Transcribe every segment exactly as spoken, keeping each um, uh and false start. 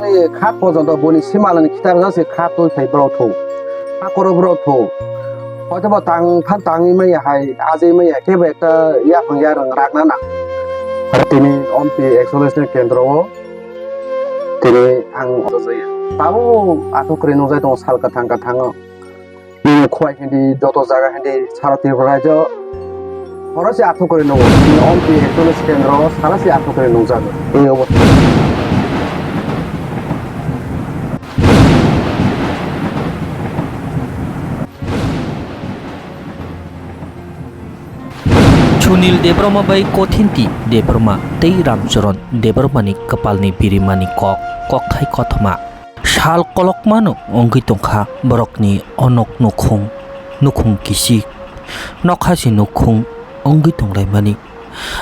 Khat porjonto boni simalani khitar jase khat twi phai borok thung. Hakoro borok thung. Hoitobo tang phan tangwi maya hai, ajwi maya kebo ekta yaphang yarwng rakna nang. Tini ompi ekchollish ni kendro o tini ang tabuk athuk kwrwi nukjai tongo sal kwthang kwthango. Nini khwlai hindi joto jaga hindi sara Tripura rajyo horo se athuk kwrwi nukgo. Nini ompi ekchollish kendro sara se athuk kwrwi nukjago. Ei obostha. Sunil Debbarma bai Kothinti Debbarma tei Ramcharan Debbarmani kwpalni birimani kok, kokthai kothoma. Sal kolokmano wngwi tongkha borokni o nok nukhung, nukhung kisik, nokhasi nukhung wngwi tonglaimani.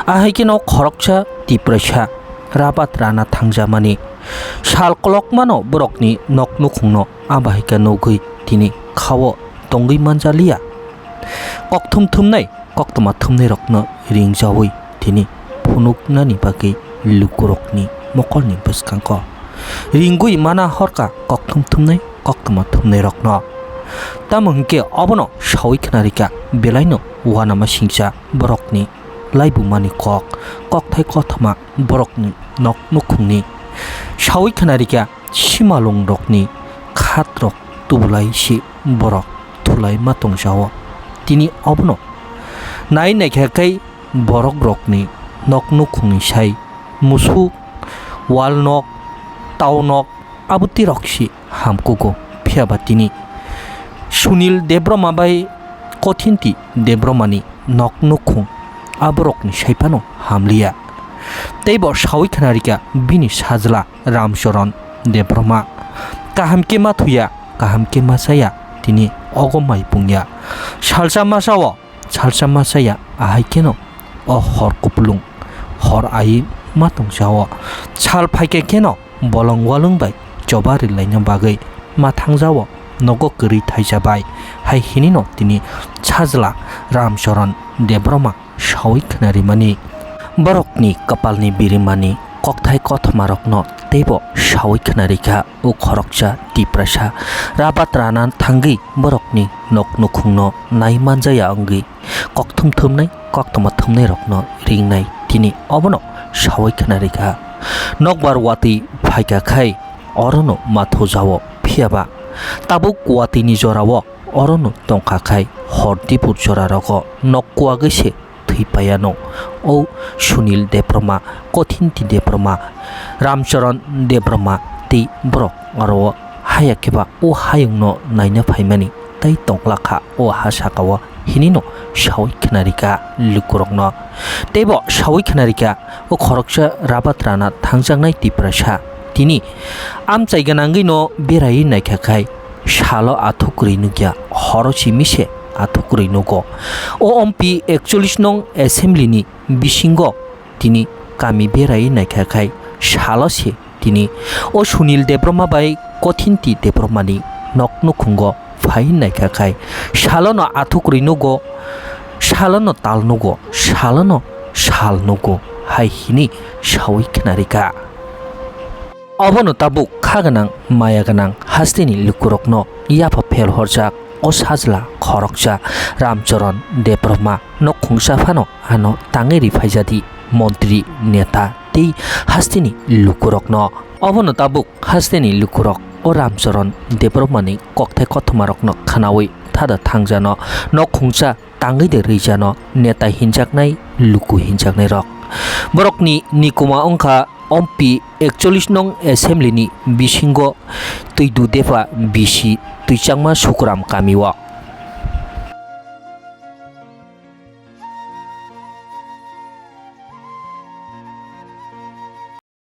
Ahai kheno khoroksa Tiprasa rabat rana thangjamani. Sal kolokmano borokni nok nukhungno abahai khe nugwi tini khao tongwi manjaliya. Kokthum thumnai koktwma thumnairokno ringjaui tini phunuknani bagwi lukurokni mokolni bwskango ringwi mana horkha kokthum thumnai koktwma thumnairokno. Tamo hinkhe obono saui khnarikha belaino uanama singcha borokni laibumani kok, kokthai kothoma borokni nok nukhungni. Saui khnarikha simalungrokni khatrok tubulai se borok thulai ma tongjao. Tini obono nai naikha khe borokrokni nok nukhungni sai musuk, wal nok, tau nok, abo tirok se hamkugo. Phiya ba tini Sunil Debbarma bai Kothinti Debbarmani nok nukhung aborokni sai phano hamliya. Teibo saui khnarikha bini sajla Ramcharan Debbarma. Kaham khe ma thuya, kaham khe ma chaya, tini ogo mai pungya. Salsa masa o, salsa ma chaya, ahai kheno o hor kupulung, hor ai ma tongsa o. Sal phaikha kheno bolong walwng bai choba rilaina bagwi ma thangjao nogo kwrwi thaisa bai hai hinino tini sajla Ramcharan Debbarma saui khnarimani. Borokni kwpalni birimani kokthai kothoma rokno teibo saui khnarikha o khoroksa Tiprasa rabat rana thangwi borokni nok nukhungno nai manjaya wngwi kokthum thumnai koktwma thumnairokno ringnai tini obono saui khnarikha. Nokbar watwi phaikha khai orono ma thujao, phiyaba tabuk watwini jorao orono tongkha khai hor dipur jorarogo nok kuagwi se thwi paiano. O Sunil Debbarma, Kothinti Debbarma, Ramcharan Debbarma tei borok aro haya khe ba o hayungno naina phaimani tei tongla kha o ha sakao hinino saui khnarikha lukurokno. Teibo saui khnarikha o khoroksa rabat rana thangjaknai Tiprasa tini amchai gwnangwino beraiwi naikha khai salo athuk kwrwi nukya, horo simi se athuk kwrwi nugo. O ompi ekchollish nong assembly ni bisingo tini kami beraiwi naikha khai salo se tini o Sunil Debbarma bai Kothinti Debbarmani nok nukhungo phai naikha khai salono athuk rwi nugo, salono tal nugo, salono sal nugo hai hini saui khnarikha. Obono tabuk kha gwnang maya gwnang hasteni lukurokno yapha phel horjak o sajla khoroksa Ramcharan Debbarma nok khungsa phano ano tangwi ri phaijadi montri, neta tei hasteni lukurokno. Obono tabuk hasteni lukurok o Ramcharan Debbarmani kokthai kothomarokno khnaui thada thangjano nok khungsa tangwi de rwijano neta hinjaknai luku hinjaknairok. Borokni nikuma wngkha ompi ekchollish nong assembly ni bisingo Twidu Depha bisi Twichangma Sukuram kamio.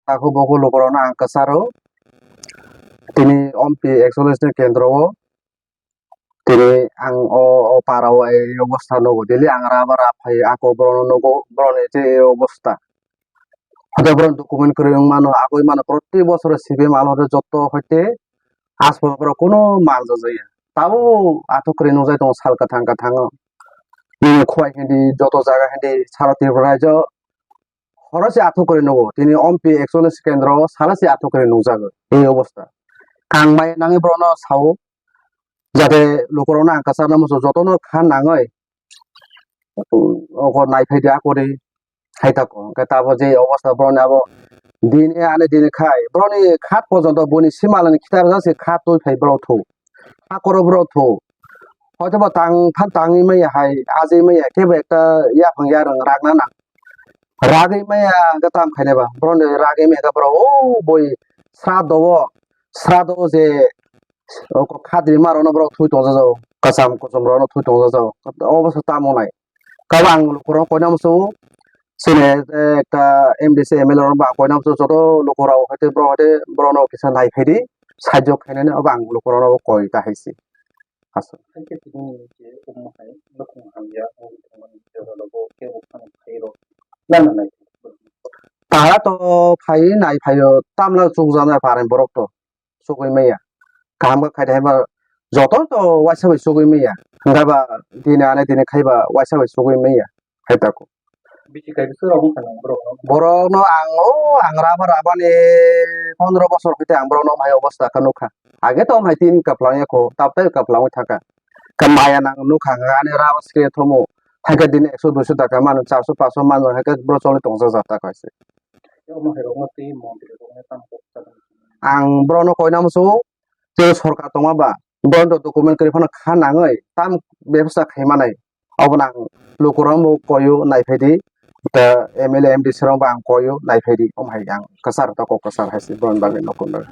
Takhuk bukhuk lukurokno ang kwcharo. Tini ompi ekchollish ni kendro o tini ang o, o para o ei obostha nugo. Daily ang raba rab phai ako borokno nugo, borokni je ei obostha. Hote borok document kwrwi wng mano, agoi mano, proti bosoro C P M alore joto hoite aswk borok kuno manjajaya. Tabuk athuk kwrwi nukjai tongo sal kwthang kwthango. Nini khwlai hindi joto jaga hindi sara Tripura rajyo khoroksa athuk kwrwi nukgo, tini ompi ekchollish kendro o salasi athuk kwrwi nukjago. Ei obostha. Ang maya nangwi borokno sao, jate lukurokno ang kwcharna muchungo, jotono kha nangwi, oko naiphai di akorwi hai tako. Hwnkhe tabuk je obostha borokni abo dini ani dini khai, borokni khat porjonto buini simalani khitar jasi khat twi phai borok thu. Hakoro borok thu. Hoitoba tang phan tangwi maya hai, ajwi maya, kebo ekta yaphang yarwng ragna nang. Ragwi maya hwnkhe tam khainai ba. Borokni ragwi maya hwnkhe borok o bui srado o, srado o je o kok khatri ma rokno borok thui tongjago, kwcham kuchum rokno thui tongjago. Obo se tamo nai. Kabo ang lukurok koina muchungo, chini ekta M D C M L A rok ba koina muchungo, joto lukurok haikhe borok haikhe borokno kisa nai phaidi, sahajyo khainani obo ang lukurokno koi ta hai se. Aswk. Haikhe tini je omo hai nukhung hamya wngwi tongmani joralogo kebo phano phairok nana naikhe. Para to phai nai phaio, tamla chukjaknai para borok to. Chugui maya. Kaham khe khaidi hai ba joto to waisa bai chugui maya. Hwnkhe ba tini ani tini khai ba waisa bai chugui maya. Hai tako. Bisi kai bwswk rok wngkha nang borok no? Borok no ang o ang raba raba ni pondro bosor hoite ang borok no hai obostha khe nukha. Age to hai tin kaplang ya kho, tab tai kaplang thaka. Khe maya nang nukha ani raba sike thomo. Hai khe dini ekso duiso taka manu, charso paso manu, hai khe borok choli tongsa jata kaise. Omo hai rok no twi montri rok no tamo kok cha. Ang borok no koina muchungo, je sorkar tongma ba, borok no document kwrwi phano kha nangwi, tam bebsa khai manai. Obono ang lukurok bo koio naiphai di, ta M L A M D C rok bo ang koio naiphai di, omo hai ang kwchar ta kok kwchar hai se borok ni bagwi nokung bagwi.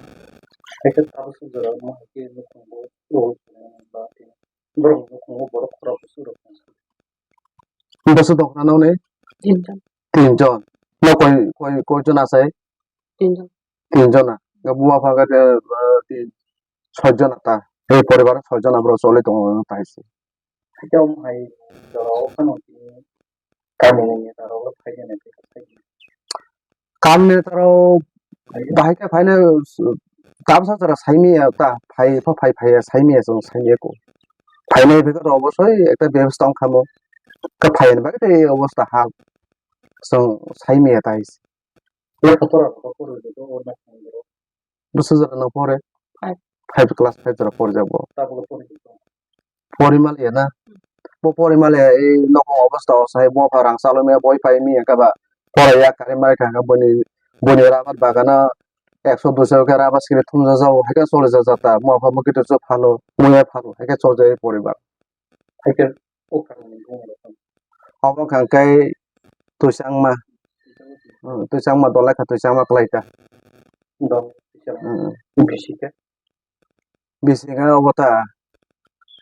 Hai khe tabuk suk jora omo hai khe nukhung bo o ba borok nukhung bo borok khorok bwswk rok. Bwswk dok na nokni? Tinjon. Tinjon. No koi koi koi jon asai? Tinjon. Tinjon na. Buma pha khe, eh, tin, soi jon ta. Ei poribar soi jon borok choli tongo ta hai se. Hakhe omo hai jora o phano tini kamini neta rok phai ya nai khe phai ya. Kamini neta rok bahai khe phaino kabsa jora saimanya ta phai pha phai phai ya saimanya chwng saimanya ko. Phainai bwkha rok obosoi ekta bebostha wngkha mo. Khe phaini bagwi tei obostha ha chwng saimanya ta hai se. Lekha pora rok pori rwdi o na khnai rok. Bwswk jora no pore? Five. Five class five jora pori jak bo. Tabuk pori rwdi. Pori maliya na? Bo pori maliya ei nokong obostha o sai bo pha rang chalwi maya boi pai maya khe ba pora ya kari mari kha khe boni boni rabar bagano ekso duiso khe rabar siri thumjak jago hai khe choli jak jata mo pha mo kitu phano muya phano hai khe choli jak poribar. Hai khe o kha ni bung rok. Obo kha khe twisangma. Hmm, twisangma dolai kha twisangma kwlai kha. Dol twisangma. Hmm. Bisi khe? Bisi khe obo ta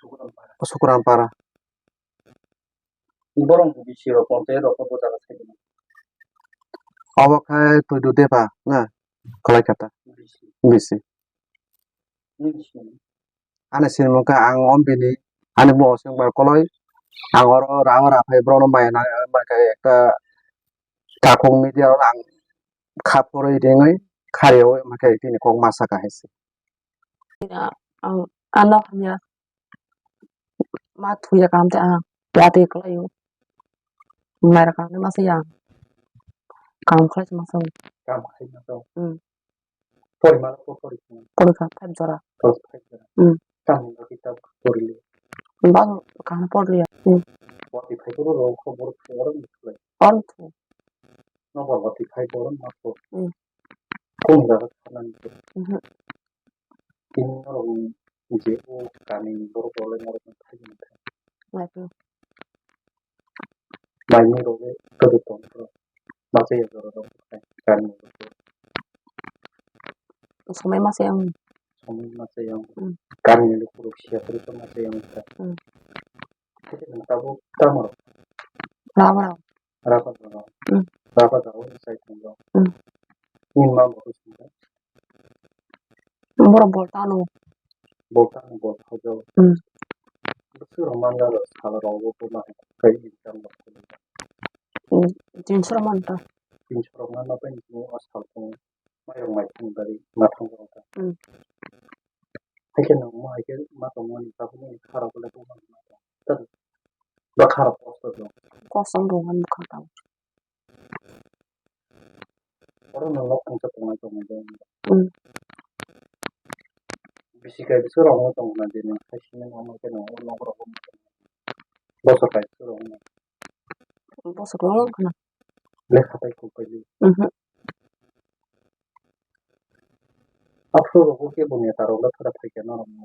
Sukram para. Sukram para. Borok bisi rok ponchayat rok bo jaga sai. Obo khe Tuidu Deba na kwlai kha ta. Bisi. Bisi. Ani sinimung khe ang o bini, ani bumung Sengbar Koloi, ang oro rang ora phai borokno maya nang, maya khe ekta takhuk media o ang kha phurwi ringwi khariui maya khe tini kok ma saka hai se. Ang ano hamya ma thuya kam te ang ya te kwlai o. Mai ra kam ma se yang. Kam khlai ma se. Kam khlai ma se. Hmm. Pori ma ko pori. Pori ka five jora. Pori five jora. Hmm. Tamo na kita pori le. Ba ka pori le. Hmm. Pori five jora ro ko bor ko ro ni khlai. Or thu. No ba pori five jora ma ko. Hmm. Ko ni ra ka na ni. Mhm. Tini norok ni je o kami ni borok rok le norok ni thai ni thai. Nai phuru. Mai ni rok le kwdwk tong phuru. Masa ya jora rok khai kami ni rok. Somai masa yang. Somai masa yang. Hmm. Kami ni rok siya phuru masa yang. Hmm. Tabuk tamo rok. Raba rok. Raba jagao. Hmm. Raba jagao sai tongo. Hmm. Nini ma bo singkha. Borok bol tano. Bol tano, bol tano. Hmm. Bwswk rok manya rok sal rok bo ma kai income rok. Hmm. Tinso rok man ta. Tinso rok man ta pai ni o sal tongo. Mai rok mai thang dari ma thang rok ta. Hmm. Hai khe no mo hai khe ma tong mani tabuk ni kha rok le bo ma. Ba kha rok kosto do. Kosom rok ang bwkha tabuk. Bono nok thangsa tongnai tongnai de. Hmm. Bisi kai bisi rok no tong na de ni khai sini no no ke no nok rok. Bosor kai bisi rok no. Bosor rok no khna. Lekha pai ko kai. Mhm. Afro rok ke bo neta rok le thara thai ke no rok no.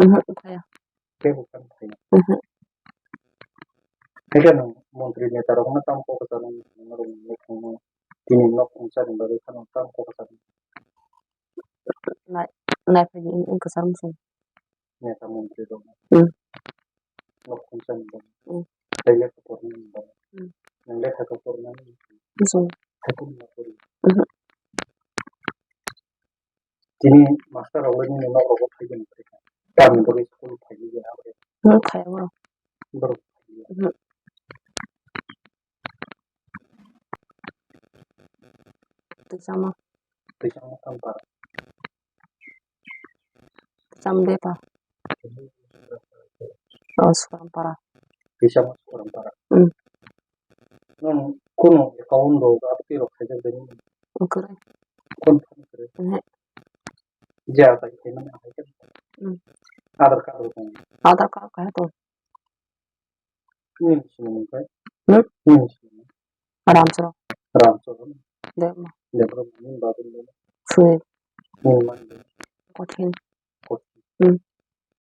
Mhm, thaya. Tei bo kang thaya. Mhm. Haikhe nwng montri netarokno tamo kok kwcharo nwng, nwng rwngwi thangno, tini nok khungsa ni bagwi phano tamo kok kwcharo. Nai, nai phai di, wng kwchar muchung. Neta montri rok. Hmm. Nok khungsa ni bagwi. Hmm. Tei lekha pornani bagwi. Hmm. Nwng lekha khe pornani. Muchung. Haikhe nwng pori. Mhm. Tini master rok le nini nok rogo phai gini phai kha. Tamni bagwi school phai gini aboni. Hmm, phai abo. Borok phai gini. Hmm. Twisama. Twisama Tampara. Twisama Depa. Oh, Sukampara. Twisama Sukampara. Hmm. Nwng kunu account rok abo twi rok khaijak de nini? Kwrwi. Kon phone kwrwi? Ehe. Je Aadhaar khe mani hai khe. Hmm. Aadhaar card rok tong. Aadhaar card khe tong. Nini sinimung khe? Hmm? Nini sinimung? Ramcharan. Ramcharan. Debbarma. Debbarma. Nini babu ni? Sui. Nini mani? Kothin. Kothin. Hmm.